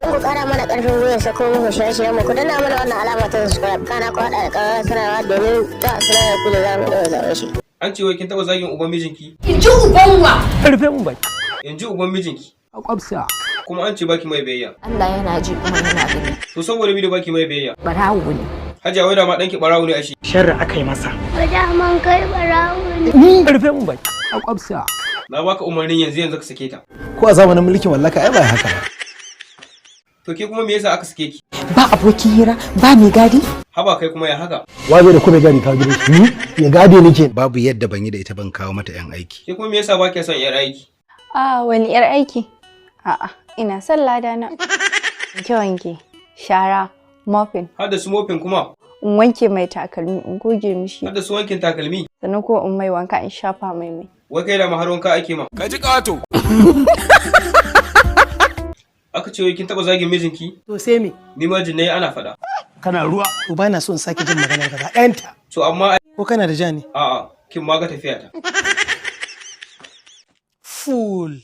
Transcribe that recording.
Ku kara mana karfin gwiwa sako muku shirye-shiryen mu, ku danna mana wannan alama ta subscribe, kana ku haɗa da ƙararrawar sanarwa domin za a sanar da ku da za mu ɗaura zaɓen shi. An ce wai kin taɓa zagin uban mijinki? In ji uban wa? Rufe mun baki. In ji uban mijinki. A kwafsa. Kuma an ce baki mai biyayya. Allah yana ji kuma yana gani. To saboda mi da baki mai biyayya? Barawo ne. Hajiya, wai da ma ɗanki ɓarawo ne ashe. Sharri aka yi masa. Daman kai barawo ne. Ni, rufe mun baki. A kwafsa. Na baka umarnin yanzu yanzu ka sake ta. Ko a zamanin mulkin mallaka ai ba haka ba. To ke kuma me yasa aka sake ki? Ba abokin hira, ba mai gadi. Haba kai kuma, ya haka? Waje da kuma gadi ka gidan shi ni ya gade nake. Babu yadda ban yi da ita, ban kawo mata 'yan aiki. Ke kuma me yasa ba ki son yar aiki? A wani yar aiki? A'a, ina son ladana. Wanke wanke, shara, mopping. Har da su mopping kuma? In wanke mai takalmi, in goge mishi. Har da su wankin takalmi? Sannan ko in mai wanka, in shafa mai mai. Wai kai da ma har wanka ake ma? Ka ji ƙato. Aka ce wai kin taɓa zagin mijinki? To sai me? Ni ma jin nayi ana faɗa. Kana ruwa. To ba na so in sake jin maganar gaba ɗayanta. To amma Ko kana da ja ne? A'a, kin ma ga tafiya ta. Fool.